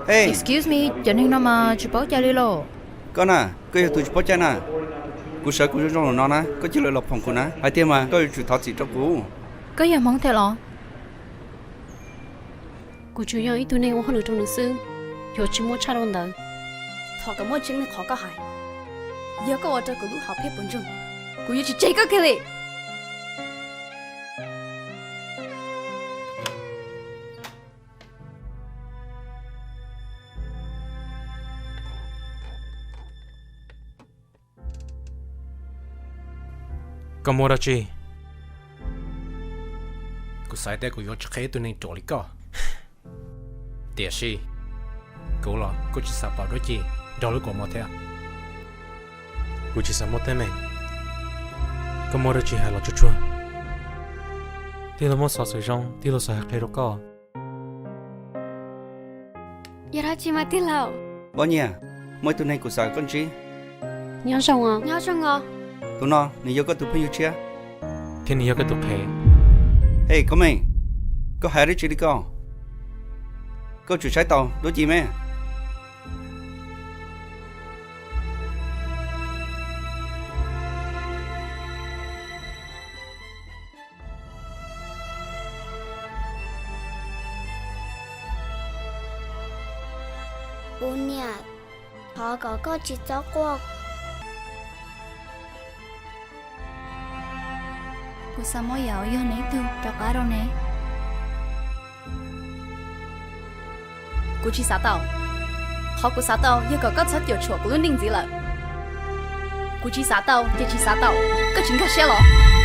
Excuse me, cov neeg no mas tsis paub cai li los? Koj na, koj yog tus tsis paub cai na. Kuv sawv kuv zoo zoo lawm no na, koj cia li los phoom kuv na, hais tiag mas koj yuav tsum thov txim rau kuv. Koj yog Hmoob thiab los? Kuv tsuas yog ib tug neeg ua hauj lwm rau nws xwb, yuav tsis muaj tshaj rau ntawd. Thov kom muaj tseeb li qhov koj hais, yog koj ua rau kuv lub hom phiaj puas ntsoog, kuv yuav tsis tseg koj kiag li. Koj muaj dab tsi? Kuv xav tias kuv yuav tsis qhia ib tug neeg ruam li koj. Tiam sis kuv los kuj tsis xav pom Duab Ci nrog lub kaus mom thiab. Kuv tsis xav muaj teeb meem, koj muaj dab tsi hais los tsuag tsuag. Tij laug muaj xov xwm zoo tij laug xav hais qhia rau koj. Yog dab tsi mas tij laug? Poj niam, muaj ib tug neeg kuv xav koj ntsib. Nyob zoo os. Nyob zoo os. Tus no nws yog koj tus phooj ywg tshiab, thiab nws yog koj tus qhev. Hej, Koob Meej, koj hais dab tsi li ko? Koj tsum saib taus Duab Ci me. Kuv niam, thov kom koj tsis txhob quaj. Kuv xav muab yam uas yog nws ib tug rov qab rau nws. Kuv tsis xav tau. Qhov kuv xav tau yog kom koj txhob cuam tshuam kuv lub neej ntxiv lawm. Kuv tsis xav tau ces tsis xav tau, koj tsis nkag siab los?